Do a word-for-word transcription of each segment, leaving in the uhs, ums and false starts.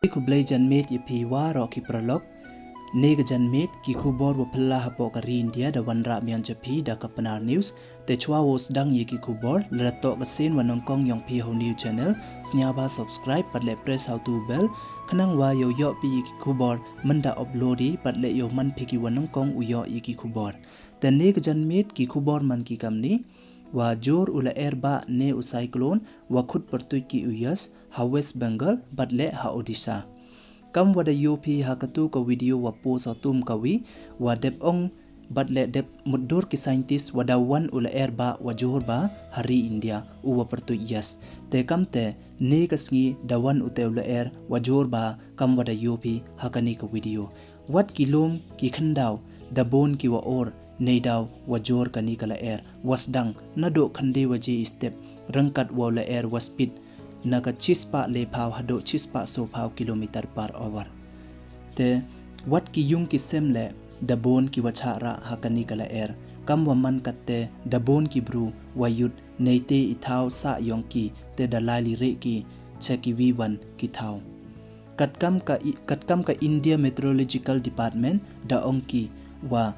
Khublei janmiet ya phi waroh ki paralok. Ne ka janmiet ki khubor wa phylla hapoh ka ri India da wanrah mian cha phi da ka Pnar News. Te chwa wow sdang ya ki khubor, lada toh ka sien wa nyngkong yong phi ha u new channel, sngewbha subscribe pat le press ha u tu bell, khnang wa yow yoh phi ya ki khubor mynda upload i, pat le yow man phi ki wa nyngkong u yoh ya ki khubor. Te ne ka janmiet ki khubor man ki kamni, wa jur u lyer ba ne u cyclone, wa khut pyrtuit ki u yas ha West Bengal, bad le ha Odisha. Kam wa da yoh phi ha katu ka video wa post ha tum kawi, wa dep ong, bad le dep mutdur ki scientist wa da wan u lyer ba wa jur ba ha ri India u wa pyrtuit yas. Te kam te ne ka sngi da wan u te u lyer wa jur ba kam wa da yoh phi ha kani ka video. Wat ki lum ki khyndaw da bun ki wa or, neidaw wa jur kani ka lyer, wa sdang naduh khyndai waje i step, ryngkat wa u lyer wa speed na ka chispah le phaw haduh chispah so phaw kilometer per hour. Te wat ki yung ki sem le da bun ki wa chah rah ha kani ka lyer, kam wa man kat te da bun ki bru wa yut neite i thaw sah yong ki, te da lai li reh ki cha ki wi wan ki thaw. Katkam ka i-, katkam ka India Meteorological Department da ong ki wa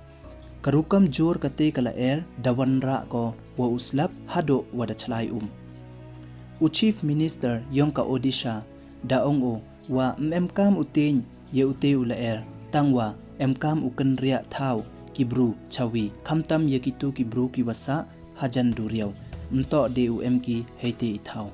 ka rukom jur kate ka lyer da wanrah ko wa u slap haduh wa da chlai um. U Chief Minister yong ka Odisha da ong u wa em kam u teng ya u te u lyer, tang wa em kam u kynriah thaw ki bru chawi, khamtam ya kitu ki bru ki wa sah hajan duriaw, mtoh de u em ki heite i thaw.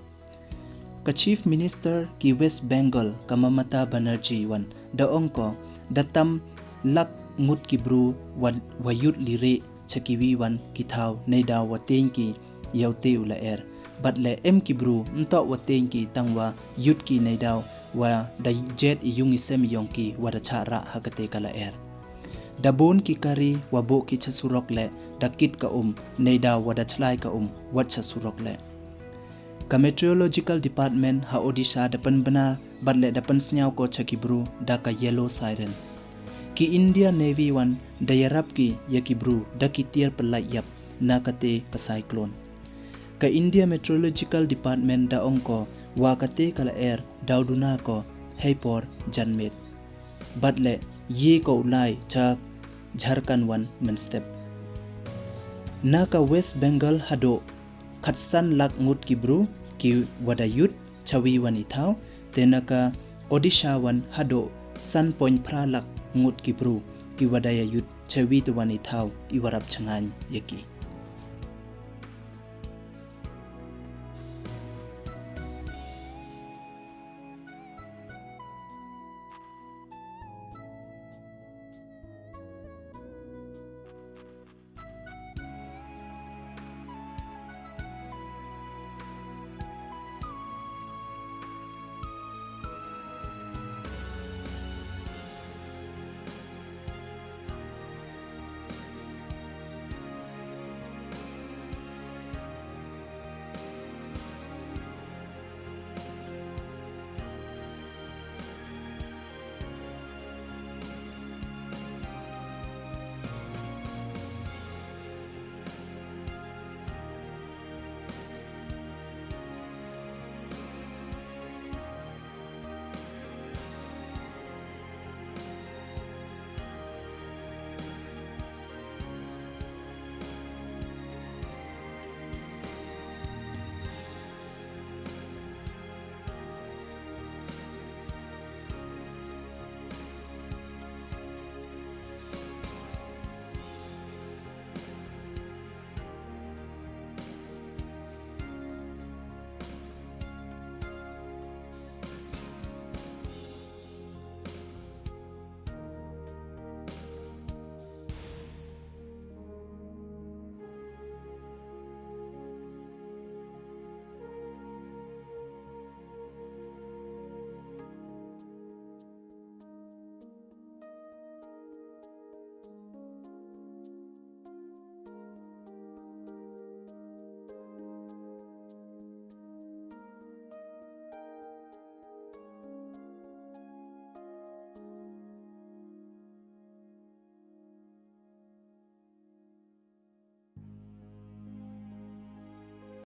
Ka Chief Minister ki West Bengal, ka Mamata Banerjee wan da ong ko, da tam lak ngut ki bru wa, wa yut li reh cha ki wi wan ki thaw neidaw wa teng ki ya u te u lyer. Bad le em ki bru mtoh wa teng ki, tang wa yut ki neidaw wa da jet i yung i sem yong ki wa da chah rah ha kate ka lyer. Da bun ki kari wa buh ki cha surok le da kit ka um, neidaw wa da chlai ka um wat cha surok le. Ka Meteorological Department ha Odisha da pynbna bad le da pynsngew ko cha ki bru da ka yellow siren. Ki India Navy wan da yarap ki ya ki bru da ki tiar pyllait yap na kate ka cyclone. Ka India Meteorological Department da ong ko wa kate ka lyer daw duna ko hei por janmiet. Bad le ye ko u lai cha Jharkhand wan mynstep. Na ka West Bengal haduh khatsan lak ngut ki bru ki wa da yut chawi wan i thaw, te na ka Odisha wan haduh san point phra lak ngut ki bru ki wa da ya yut chawi te wan i thaw i wa rap changaiñ ya ki.